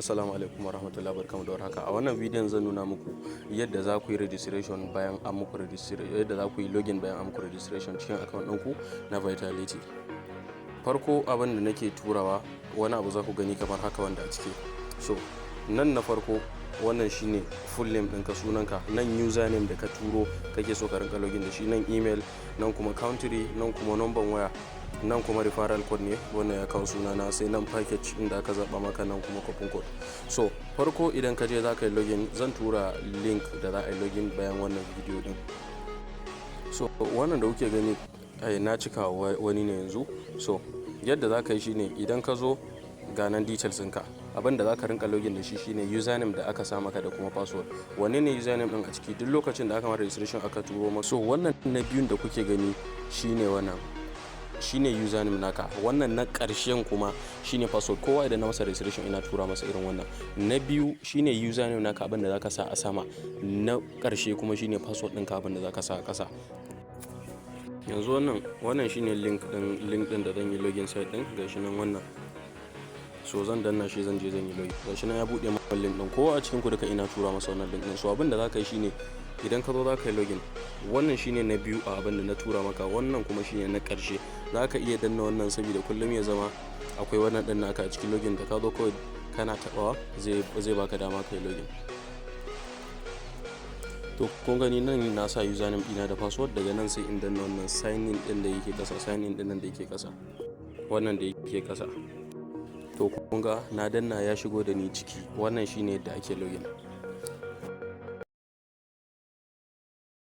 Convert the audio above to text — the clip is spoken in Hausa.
Assalamu alaikum warahmatullahi wabarakatuh da warhaka. A wannan bidiyon zan nuna muku yadda za ku yi registration bayan an muku registration, yadda za ku yi login bayan an muku registration cikin account ɗinku na Vitality. Farko, abin da nake turawa, wani abu za ku gani kamar haka wanda a ciki. So nan na farko, wannan shine full name ɗinka, sunanka, nan username da ka turo kake so ka rinka login da shi, nan email, nan kuma country, nan kuma number waya, nan kuma referral code ne, wannan ya kawo sunana, sai nan package inda aka zaba maka, nan kuma coupon code. So farko, idan ka je za ka yi login, zan tura link da za a yi login bayan wannan video din. So wannan da kuke gani, ai na cika wani ne yanzu. So yadda za ka yi shine, idan ka zo, ga nan details ɗinka. Abin da za ka rinka login da shi shine username da aka sa maka da kuma password. Wanne ne username din a ciki? Duk lokacin da aka mara registration aka turo maka. So wannan na biyun da kuke gani shine, wannan shine username naka, wannan na ƙarshen kuma shine password. Kowa idan na masa registration ina tura masa irin wannan. Na biyu shine username naka, abin da zaka sa a sama. Na ƙarshe kuma shine password ɗinka, abin da zaka sa a ƙasa. Yanzu wannan shine link din da zan yi login site din. Gashi nan wannan. So zan danna shi, zan je zan yi login. Gashi nan ya buɗe min link din. Kowa a cikin ku duka ina tura masa wannan link din. So abin da zaka yi shine, idan ka zo za ka yi login, wannan shine na biyu a abin da na tura maka, wannan kuma shine na ƙarshe. Za ka iya danna wannan saboda kullum ya zama akwai wannan ɗin naka a cikin login. Da ka zo kawai kana taɓawa, zai baka dama ka yi login. To kun gani nan na sa username ɗina da password. Daga nan sai in danna wannan sign in ɗin da yake ƙasa, sign in ɗin nan da yake ƙasa, wannan da yake ƙasa. To kun ga na danna, ya shigo da ni ciki. Wannan shine yadda ake login.